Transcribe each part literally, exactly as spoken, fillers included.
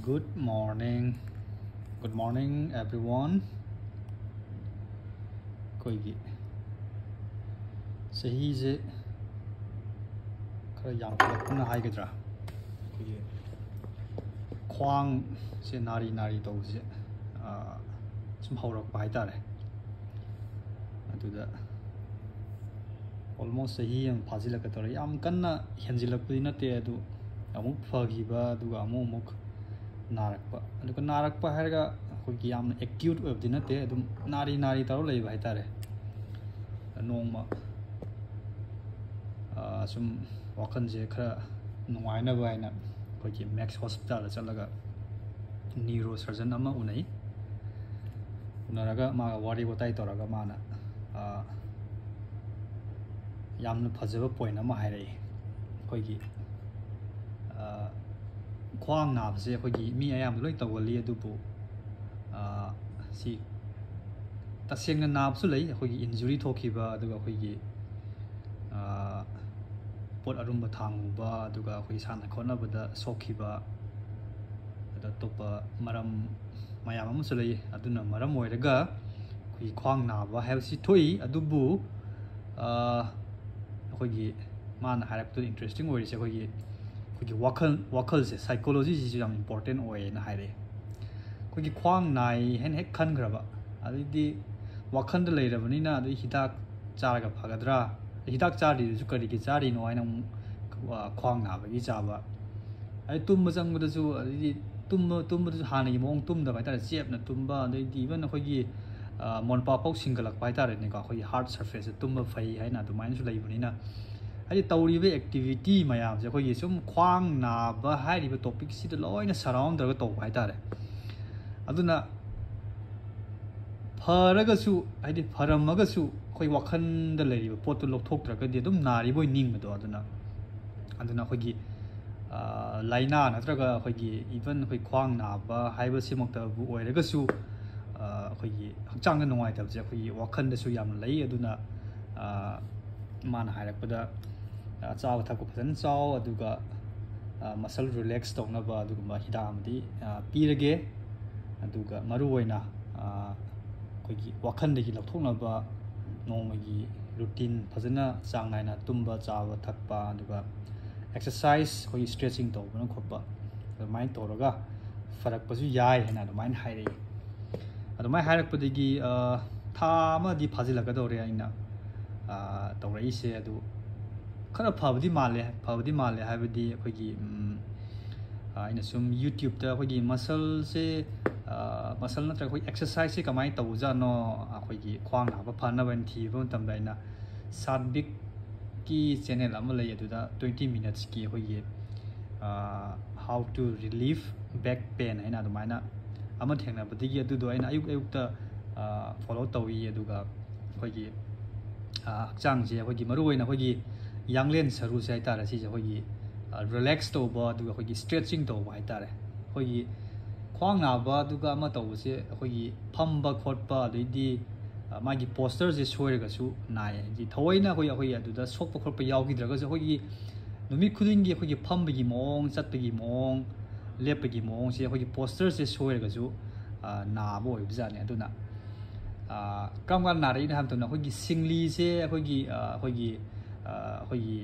Good morning. Good morning, everyone. ꯑꯩꯈꯣꯏꯒꯤ ꯆꯍꯤꯁꯦ ꯈꯔ ꯌꯥꯝꯈꯠꯂꯛꯄꯅ ꯍꯥꯏꯒꯗ꯭ꯔꯥ, ꯑꯩꯈꯣꯏꯒꯤ ꯈ꯭ꯋꯥꯡꯁꯦ ꯅꯥꯔꯤ ꯅꯥꯔꯤ ꯇꯧꯕꯁꯦ, ꯑꯥ, ꯁꯨꯝ ꯍꯧꯔꯛꯄ ꯍꯥꯏꯇꯥꯔꯦ꯫ ꯑꯗꯨꯗ almost ꯆꯍꯤ ꯑꯃ ꯐꯥꯖꯤꯜꯂꯛꯀꯗꯧꯔꯦ꯫ ꯌꯥꯝ ꯀꯟꯅ ꯍꯦꯟꯖꯤꯜꯂꯛꯄꯗꯤ ꯅꯠꯇꯦ, ꯑꯗꯨ ꯑꯃꯨꯛ ꯐꯈꯤꯕ, ꯑꯗꯨꯒ ꯑꯃꯨꯛ ꯑꯃꯨꯛ ꯅꯥꯔꯛꯄ꯫ ꯑꯗꯨꯒ ꯅꯥꯔꯛꯄ ꯍꯥꯏꯔꯒ ꯑꯩꯈꯣꯏꯒꯤ ꯌꯥꯝꯅ acute ꯑꯣꯏꯕꯗꯤ ꯅꯠꯇꯦ, ꯑꯗꯨꯝ ꯅꯥꯔꯤ ꯅꯥꯔꯤ ꯇꯧꯔ ꯂꯩꯕ ꯍꯥꯏꯇꯥꯔꯦ꯫ ꯅꯣꯡꯃ, ꯑꯥ, ꯁꯨꯝ ꯋꯥꯈꯜꯁꯦ ꯈꯔ ꯅꯨꯡꯉꯥꯏꯅꯕ ꯍꯥꯏꯅ ꯑꯩꯈꯣꯏꯒꯤ ꯃꯦꯛꯁ ꯍꯣꯁꯄꯤꯇꯥꯜꯗ ꯆꯠꯂꯒ ꯅ꯭ꯌꯨꯔꯣ ꯁꯔꯖꯟ ꯑꯃ ꯎꯅꯩ꯫ ꯎꯅꯔꯒ ꯃꯥꯒ ꯋꯥꯔꯤ ꯋꯥꯇꯥꯏ ꯇꯧꯔꯒ ꯃꯥꯅ, ꯑꯥ, ꯌꯥꯝꯅ ꯐꯖꯕ ꯄꯣꯏꯟ ꯑꯃ ꯍꯥꯏꯔꯛꯏ꯫ ꯑꯩꯈꯣꯏꯒꯤ, ꯑꯥ, ꯈ꯭ꯋꯥꯡ ꯅꯥꯕꯁꯦ ꯑꯩꯈꯣꯏꯒꯤ ꯃꯤ ꯑꯌꯥꯝꯕ ꯂꯣꯏ ꯇꯧꯒꯜꯂꯤ, ꯑꯗꯨꯕꯨ, ꯑꯥ, ꯁꯤ ꯇꯁꯦꯡꯅ ꯅꯥꯕꯁꯨ ꯂꯩ꯫ ꯑꯩꯈꯣꯏꯒꯤ ꯏꯟꯖꯨꯔꯤ ꯊꯣꯛꯈꯤꯕ, ꯑꯗꯨꯒ ꯑꯩꯈꯣꯏꯒꯤ, ꯑꯥ, ꯄꯣꯠ ꯑꯔꯨꯝꯕ ꯊꯥꯡꯉꯨꯕ, ꯑꯗꯨꯒ ꯑꯩꯈꯣꯏꯒꯤ ꯁꯥꯟꯅ ꯈꯣꯠꯅꯕꯗ ꯁꯣꯛꯈꯤꯕ, ꯑꯗ ꯑꯇꯣꯞꯄ ꯃꯔꯝ ꯃꯌꯥꯝ ꯑꯃꯁꯨ ꯂꯩ꯫ ꯑꯗꯨꯅ ꯃꯔꯝ ꯑꯣꯏꯔꯒ ꯑꯩꯈꯣꯏꯒꯤ ꯈ꯭ꯋꯥꯡ ꯅꯥꯕ ꯍꯥꯏꯕꯁꯤ ꯊꯣꯛꯏ꯫ ꯑꯗꯨꯕꯨ, ꯑꯥ, ꯑꯩꯈꯣꯏꯒꯤ ꯃꯥꯅ ꯍꯥꯏꯔꯛꯄꯗ ꯏꯟꯇꯔꯦꯁꯇꯤꯡ ꯑꯣꯏꯔꯤꯁꯦ ꯑꯩꯈꯣꯏꯒꯤ, ꯑꯩꯈꯣꯏꯒꯤ ꯋꯥꯈꯜ, ꯋꯥꯈꯜꯁꯦ, ꯁꯥꯏꯀꯣꯂꯣꯖꯤꯁꯤꯁꯨ ꯌꯥꯝ ꯏꯝꯄꯣꯔꯇꯦꯟ ꯑꯣꯏꯌꯦꯅ ꯍꯥꯏꯔꯛꯑꯦ꯫ ꯑꯩꯈꯣꯏꯒꯤ ꯈ꯭ꯋꯥꯡ ꯅꯥꯏ ꯍꯥꯏꯅ ꯍꯦꯛ ꯈꯟꯈ꯭ꯔꯕ, ꯑꯗꯩꯗꯤ ꯋꯥꯈꯜꯗ ꯂꯩꯔꯕꯅꯤꯅ, ꯑꯗꯩ ꯍꯤꯗꯥꯛ ꯆꯥꯔꯒ ꯐꯒꯗ꯭ꯔꯥ, ꯍꯤꯗꯥꯛ ꯆꯥꯗ꯭ꯔꯤꯗꯨꯁꯨ ꯀꯔꯤꯒꯤ ꯆꯥꯔꯤꯅꯣ ꯍꯥꯏꯅ ꯑꯃꯨꯛ, ꯑ, ꯈ꯭ꯋꯥꯡ ꯅꯥꯕꯒꯤ ꯆꯥꯕ꯫ ꯑꯗꯩ ꯇꯨꯝꯕ ꯆꯪꯕꯗꯁꯨ, ꯑꯗꯩꯗꯤ ꯇꯨꯝꯕ, ꯇꯨꯝꯕꯗꯁꯨ ꯍꯥꯟꯅꯒꯤ ꯃꯑꯣꯡ ꯇꯨꯝꯗꯕ ꯍꯥꯏꯇꯥꯔꯦ, ꯆꯦꯞꯅ ꯇꯨꯝꯕ, ꯑꯗꯩꯗꯤ ꯏꯚꯟ ꯑꯩꯈꯣꯏꯒꯤ, ꯑ, ꯃꯣꯟꯄꯥꯛꯐꯥꯎ ꯁꯤꯡꯒꯠꯂꯛꯄ ꯍꯥꯏꯇꯥꯔꯦꯅꯦꯀꯣ, ꯑꯩꯈꯣꯏꯒꯤ ꯍꯥꯔꯠ ꯁꯔꯐꯦꯁꯇ ꯇꯨꯝꯕ ꯐꯩ ꯍꯥꯏꯅ ꯑꯗꯨꯃꯥꯏꯅꯁꯨ ꯂꯩꯕꯅꯤꯅ, ꯍꯥꯏꯗꯤ ꯇꯧꯔꯤꯕ ꯑꯦꯛꯇꯤꯚꯤꯇꯤ ꯃꯌꯥꯝꯁꯦ ꯑꯩꯈꯣꯏꯒꯤ ꯁꯨꯝ ꯈ꯭ꯋꯥꯡ ꯅꯥꯕ ꯍꯥꯏꯔꯤꯕ ꯇꯣꯄꯤꯛꯁꯤꯗ ꯂꯣꯏꯅ ꯁꯔꯥꯎꯟ ꯇꯧꯔꯒ ꯇꯧꯕ ꯍꯥꯏꯇꯥꯔꯦ꯫ ꯑꯗꯨꯅ ꯐꯔꯒꯁꯨ, ꯍꯥꯏꯗꯤ ꯐꯔꯝꯃꯒꯁꯨ ꯑꯩꯈꯣꯏ ꯋꯥꯈꯜꯗ ꯂꯩꯔꯤꯕ ꯄꯣꯠꯇꯨ ꯂꯧꯊꯣꯛꯇ꯭ꯔꯒꯗꯤ ꯑꯗꯨꯝ ꯅꯥꯔꯤꯕꯣꯏ ꯅꯤꯡꯕꯗꯣ꯫ ꯑꯗꯨꯅ, ꯑꯗꯨꯅ ꯑꯩꯈꯣꯏꯒꯤ, ꯑ, ꯂꯥꯏꯅꯥ ꯅꯠꯇ꯭ꯔꯒ ꯑꯩꯈꯣꯏꯒꯤ ꯏꯚꯟ ꯑꯩꯈꯣꯏ ꯈ꯭ꯋꯥꯡ ꯅꯥꯕ ꯍꯥꯏꯕꯁꯤꯃꯛꯇꯕꯨ ꯑꯣꯏꯔꯒꯁꯨ, ꯑ, ꯑꯩꯈꯣꯏꯒꯤ ꯍꯛꯆꯥꯡꯗ ꯅꯨꯡꯉꯥꯏꯇꯕꯁꯦ ꯑꯩꯈꯣꯏꯒꯤ ꯋꯥꯈꯜꯗꯁꯨ ꯌꯥꯝꯅ ꯂꯩ꯫ ꯑꯗꯨꯅ, ꯑ, ꯃꯥꯅ ꯍꯥꯏꯔꯛꯄꯗ, ꯑ, ꯆꯥꯕ ꯊꯛꯄ ꯐꯖꯅ ꯆꯥꯎ, ꯑꯗꯨꯒ ꯃꯁꯜ ꯔꯤꯂꯦꯛꯁ ꯇꯧꯅꯕ ꯑꯗꯨꯒꯨꯝꯕ ꯍꯤꯗꯥꯛ ꯑꯃꯗꯤ ꯄꯤꯔꯒꯦ꯫ ꯑꯗꯨꯒ ꯃꯔꯨꯑꯣꯏꯅ ꯑꯩꯈꯣꯏꯒꯤ ꯋꯥꯈꯜꯗꯒꯤ ꯂꯧꯊꯣꯛꯅꯕ ꯅꯣꯡꯃꯒꯤ ꯔꯨꯇꯤꯟ ꯐꯖꯅ ꯆꯥꯡ ꯅꯥꯏꯅ ꯇꯨꯝꯕ, ꯆꯥꯕ, ꯊꯛꯄ, ꯑꯗꯨꯒ ꯑꯦꯛꯁꯔꯁꯥꯏꯁ, ꯑꯩꯈꯣꯏꯒꯤ ꯁ꯭ꯇ꯭ꯔꯦꯆꯤꯡ ꯇꯧꯕꯅ ꯈꯣꯠꯄ, ꯑꯗꯨꯃꯥꯏꯅ ꯇꯧꯔꯒ ꯐꯔꯛꯄꯁꯨ ꯌꯥꯏ ꯍꯥꯏꯅ ꯑꯗꯨꯃꯥꯏꯅ ꯍꯥꯏꯔꯛꯏ꯫ ꯑꯗꯨꯃꯥꯏꯅ ꯍꯥꯏꯔꯛꯄꯗꯒꯤ ꯊꯥ ꯑꯃꯗꯤ ꯐꯥꯖꯤꯜꯂꯛꯀꯗꯧꯔꯦ ꯑꯩꯅ ꯇꯧꯔꯛꯏꯁꯦ꯫ ꯑꯗꯨ ꯈꯔ ꯐꯕꯗꯤ ꯃꯥꯜꯂꯦ, ꯐꯕꯗꯤ ꯃꯥꯜꯂꯦ ꯍꯥꯏꯕꯗꯤ ꯑꯩꯈꯣꯏꯒꯤ ꯑꯩꯅ ꯁꯨꯝ ꯌꯨꯇ꯭ꯌꯨꯕꯇ ꯑꯩꯈꯣꯏꯒꯤ ꯃꯁꯜꯁꯦ, ꯃꯁꯜ ꯅꯠꯇ꯭ꯔꯒ ꯑꯩꯈꯣꯏ ꯑꯦꯛꯁꯔꯁꯥꯏꯁꯁꯦ ꯀꯃꯥꯏꯅ ꯇꯧꯕꯖꯥꯠꯅꯣ, ꯑꯩꯈꯣꯏꯒꯤ ꯈ꯭ꯋꯥꯡ ꯅꯥꯕ ꯐꯅꯕ ꯍꯥꯏꯅ ꯊꯤꯕ ꯃꯇꯝꯗ ꯑꯩꯅ ꯁꯥꯠꯕꯤꯛꯀꯤ ꯆꯦꯅꯦꯜ ꯑꯃ ꯂꯩ, ꯑꯗꯨꯗ ꯇ꯭ꯋꯦꯟꯇꯤ ꯃꯤꯅꯠꯁꯀꯤ ꯑꯩꯈꯣꯏꯒꯤ How to relieve back pain ꯍꯥꯏꯅ ꯑꯗꯨꯃꯥꯏꯅ ꯑꯃ ꯊꯦꯡꯅꯕꯗꯒꯤ ꯑꯗꯨꯗꯣ ꯑꯩꯅ ꯑꯌꯨꯛ ꯑꯌꯨꯛꯇ ꯐꯣꯂꯣ ꯇꯧꯏ꯫ ꯑꯗꯨꯒ ꯑꯩꯈꯣꯏꯒꯤ ꯍꯛꯆꯥꯡꯁꯦ ꯑꯩꯈꯣꯏꯒꯤ ꯃꯔꯨꯑꯣꯏꯅ ꯑꯩꯈꯣꯏꯒꯤ ꯌꯥꯡꯂꯦꯟ ꯁꯔꯨꯁꯦ ꯍꯥꯏꯇꯥꯔꯦ, ꯁꯤꯁꯦ ꯑꯩꯈꯣꯏꯒꯤ ꯔꯤꯂꯦꯛꯁ ꯇꯧꯕ, ꯑꯗꯨꯒ ꯑꯩꯈꯣꯏꯒꯤ ꯁ꯭ꯇ꯭ꯔꯦꯆꯤꯡ ꯇꯧꯕ ꯍꯥꯏꯇꯥꯔꯦ꯫ ꯑꯩꯈꯣꯏꯒꯤ ꯈ꯭ꯋꯥꯡ ꯅꯥꯕ ꯑꯗꯨꯒ ꯑꯃ ꯇꯧꯕꯁꯦ ꯑꯩꯈꯣꯏꯒꯤ ꯐꯝꯕ ꯈꯣꯠꯄ, ꯑꯗꯩꯗꯤ ꯃꯥꯒꯤ ꯄꯣꯁꯇꯔꯁꯦ ꯁꯣꯏꯔꯒꯁꯨ ꯅꯥꯏꯌꯦ꯫ ꯍꯥꯏꯗꯤ ꯊꯑꯣꯏꯅ ꯑꯩꯈꯣꯏ ꯑꯩꯈꯣꯏ ꯑꯗꯨꯗ ꯁꯣꯛꯄ ꯈꯣꯠꯄ ꯌꯥꯎꯈꯤꯗ꯭ꯔꯒꯁꯨ ꯑꯩꯈꯣꯏꯒꯤ ꯅꯨꯃꯤꯠ ꯈꯨꯗꯤꯡꯒꯤ ꯑꯩꯈꯣꯏꯒꯤ ꯐꯝꯕꯒꯤ ꯃꯑꯣꯡ, ꯆꯠꯄꯒꯤ ꯃꯑꯣꯡ, ꯂꯦꯞꯄꯒꯤ ꯃꯑꯣꯡꯁꯦ ꯑꯩꯈꯣꯏꯒꯤ ꯄꯣꯁꯇꯔꯁꯦ ꯁꯣꯏꯔꯒꯁꯨ ꯅꯥꯕ ꯑꯣꯏꯕꯖꯥꯠꯅꯤ꯫ ꯑꯗꯨꯅ ꯀꯔꯝ ꯀꯥꯟꯗ ꯅꯥꯔꯛꯏꯅꯣ ꯍꯥꯏꯕ ꯃꯇꯝꯗ ꯑꯩꯈꯣꯏꯒꯤ ꯁꯤꯡꯂꯤꯁꯦ ꯑꯩꯈꯣꯏꯒꯤ ꯑꯩꯈꯣꯏꯒꯤ ꯑꯩꯈꯣꯏꯒꯤ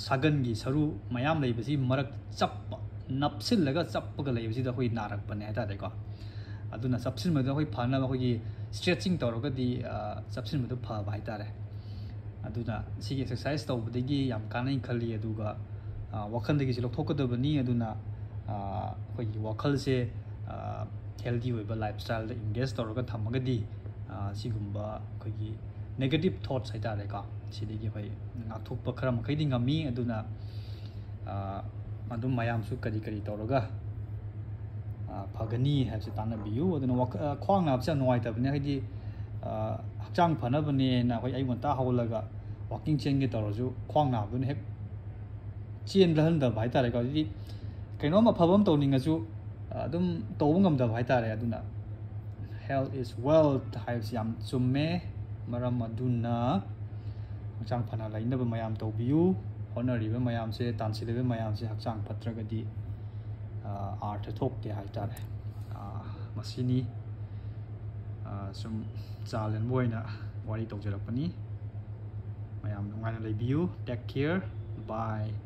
ꯁꯥꯒꯟꯒꯤ ꯁꯔꯨ ꯃꯌꯥꯝ ꯂꯩꯕꯁꯤ ꯃꯔꯛ ꯆꯞꯄ, ꯅꯞꯁꯤꯜꯂꯒ ꯆꯞꯄꯒ ꯂꯩꯕꯁꯤꯗ ꯑꯩꯈꯣꯏ ꯅꯥꯔꯛꯄꯅꯦ ꯍꯥꯏꯇꯥꯔꯦꯀꯣ꯫ ꯑꯗꯨꯅ ꯆꯞꯁꯤꯟꯕꯗꯣ ꯑꯩꯈꯣꯏ ꯐꯅꯕ ꯑꯩꯈꯣꯏꯒꯤ ꯁ꯭ꯇ꯭ꯔꯦꯆꯤꯡ ꯇꯧꯔꯒꯗꯤ ꯆꯞꯁꯤꯟꯕꯗꯣ ꯐꯕ ꯍꯥꯏꯇꯥꯔꯦ꯫ ꯑꯗꯨꯅ ꯁꯤꯒꯤ ꯑꯦꯛꯁꯔꯁꯥꯏꯁ ꯇꯧꯕꯗꯒꯤ ꯌꯥꯝ ꯀꯥꯟꯅꯩ ꯈꯜꯂꯤ꯫ ꯑꯗꯨꯒ ꯋꯥꯈꯜꯗꯒꯤꯁꯨ ꯂꯧꯊꯣꯛꯀꯗꯕꯅꯤ꯫ ꯑꯗꯨꯅ ꯑꯩꯈꯣꯏꯒꯤ ꯋꯥꯈꯜꯁꯦ ꯍꯦꯜꯗꯤ ꯑꯣꯏꯕ ꯂꯥꯏꯐ ꯁ꯭ꯇꯥꯏꯜꯗ ꯏꯟꯒꯦꯖ ꯇꯧꯔꯒ ꯊꯝꯃꯒꯗꯤ ꯁꯤꯒꯨꯝꯕ ꯑꯩꯈꯣꯏꯒꯤ ꯅꯦꯒꯦꯇꯤꯞ ꯊꯣꯠꯁ ꯍꯥꯏꯇꯥꯔꯦꯀꯣ, ꯁꯤꯗꯒꯤ ꯑꯩꯈꯣꯏ ꯉꯥꯛꯊꯣꯛꯄ ꯈꯔ ꯃꯈꯩꯗꯤ ꯉꯝꯃꯤ꯫ ꯑꯗꯨꯅ ꯑꯗꯨꯝ ꯃꯌꯥꯝꯁꯨ ꯀꯔꯤ ꯀꯔꯤ ꯇꯧꯔꯒ ꯐꯒꯅꯤ ꯍꯥꯏꯕꯁꯦ ꯇꯥꯟꯅꯕꯤꯌꯨ꯫ ꯑꯗꯨꯅ ꯈ꯭ꯋꯥꯡ ꯅꯥꯕꯁꯦ ꯌꯥꯝ ꯅꯨꯡꯉꯥꯏꯇꯕꯅꯦ꯫ ꯍꯥꯏꯗꯤ ꯍꯛꯆꯥꯡ ꯐꯅꯕꯅꯦꯅ ꯑꯩꯈꯣꯏ ꯑꯌꯨꯛ ꯉꯟꯇꯥ ꯍꯧꯒꯠꯂꯒ ꯋꯥꯛꯀꯤꯡ ꯆꯦꯟꯒꯦ ꯇꯧꯔꯁꯨ ꯈ꯭ꯋꯥꯡ ꯅꯥꯕꯗꯨꯅ ꯍꯦꯛ ꯆꯦꯟꯍꯟꯗꯕ ꯍꯥꯏꯇꯥꯔꯦꯀꯣ꯫ ꯑꯗꯨꯗꯤ ꯀꯩꯅꯣꯝ ꯑꯐꯕ ꯑꯃ ꯇꯧꯅꯤꯡꯉꯁꯨ ꯑꯗꯨꯝ ꯇꯧꯕ ꯉꯝꯗꯕ ꯍꯥꯏꯇꯥꯔꯦ꯫ ꯑꯗꯨꯅ health is wealth ꯍꯥꯏꯕꯁꯤ ꯌꯥꯝ ꯆꯨꯝꯃꯦ꯫ ꯃꯔꯝ ꯑꯗꯨꯅ ꯍꯛꯆꯥꯡ ꯐꯅ ꯂꯩꯅꯕ ꯃꯌꯥꯝ ꯇꯧꯕꯤꯌꯨ꯫ ꯍꯣꯠꯅꯔꯤꯕ ꯃꯌꯥꯝꯁꯦ, ꯇꯥꯟꯁꯤꯜꯂꯤꯕ ꯃꯌꯥꯝꯁꯦ ꯍꯛꯆꯥꯡ ꯐꯠꯇ꯭ꯔꯒꯗꯤ ꯑꯥꯔꯊ ꯊꯣꯛꯇꯦ ꯍꯥꯏꯇꯥꯔꯦ꯫ ꯃꯁꯤꯅꯤ꯫ ꯁꯨꯝ ꯆꯥ ꯂꯦꯟꯕ ꯑꯣꯏꯅ ꯋꯥꯔꯤ ꯇꯧꯖꯔꯛꯄꯅꯤ꯫ ꯃꯌꯥꯝ ꯅꯨꯡꯉꯥꯏꯅ ꯂꯩꯕꯤꯌꯨ꯫ Take care. Bye.